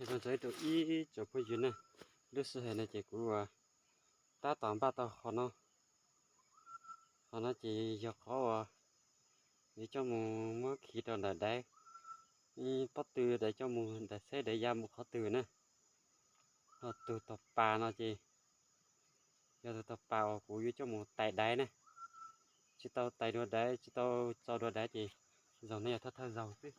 Zoo txog ib tsoom phooj ywg na, lub sij hawm no ces kuv ua tab tom npaj tau qhov no. Qhov no ces yog qhov uas yuav coj mus muab khi rau ntawm daiv, pob tw daiv coj mus ntawm xeb daiv ya mus qhov twg na. Ho tus tog pas no ces yog tus tog pas uas kuv yuav coj mus tais daiv na. Tsis tau tais dua daiv, tsis tau tso dua daiv ces zaum no yog thawj thawj zaug xwb.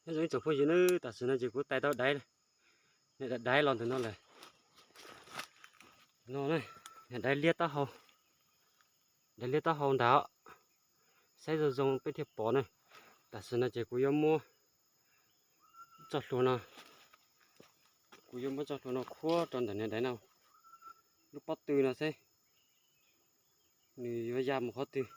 Nyob zoo ib tsoom phooj ywg nawb, tam sim no ces kuv tais tau daiv, niam daiv los ntawm no lawm. No, niam daiv liab taub hau, daiv liab taub hau ntag. Saib zoo zoo peb thiaj pom na. Tam sim no ces kuv yuav muab txoj hlua no, kuv yuav muab txoj hlua no khuab rau ntawm niam daiv no lub pob tw no seb nws yuav ya mus qhov twg.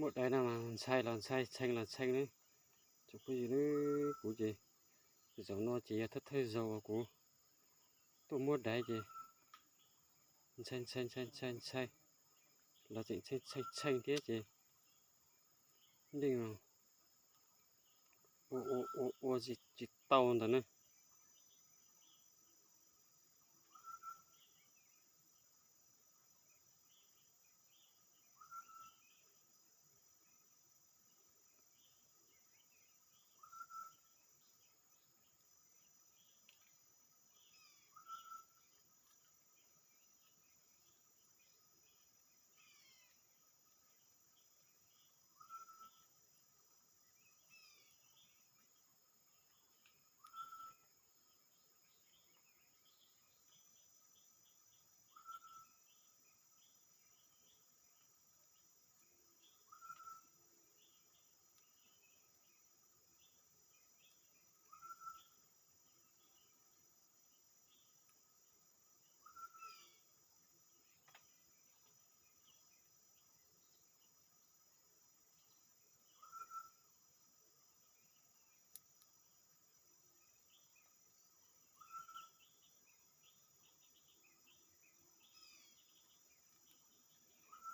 Muab daiv no mas ntshai los ntshai, tshee los tshee ne. Tsoom phooj ywg nawb, kuv ces zaum no ces yog thawj thawj zaug uas kuv tuaj muab daiv ces ntshai ntshai ntshai ntshai ntshai, los tseem tshee tshee tshee thiab ces yeej ua ua ua tsis tau ntawd na.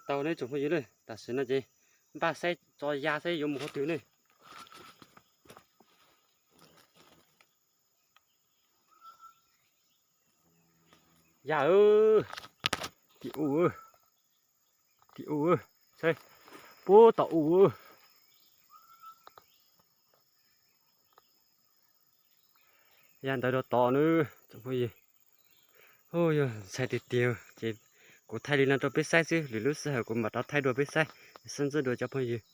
Tau ne tsoom phooj ywg ne, tam sim no ces npaj saib tso ya saib yuav mus qhov twg ne. Ya, tim u, tim u, saib puag tom u. Ya ntawd rau tod na tsoom phooj ywg. Yog ntxhais tiag tiag ces kuv thaij li no rau peb saib xwb, lwm lub sij hawm kuv mam rov thaij dua peb saib. Xib ntxub dua cov phooj ywg.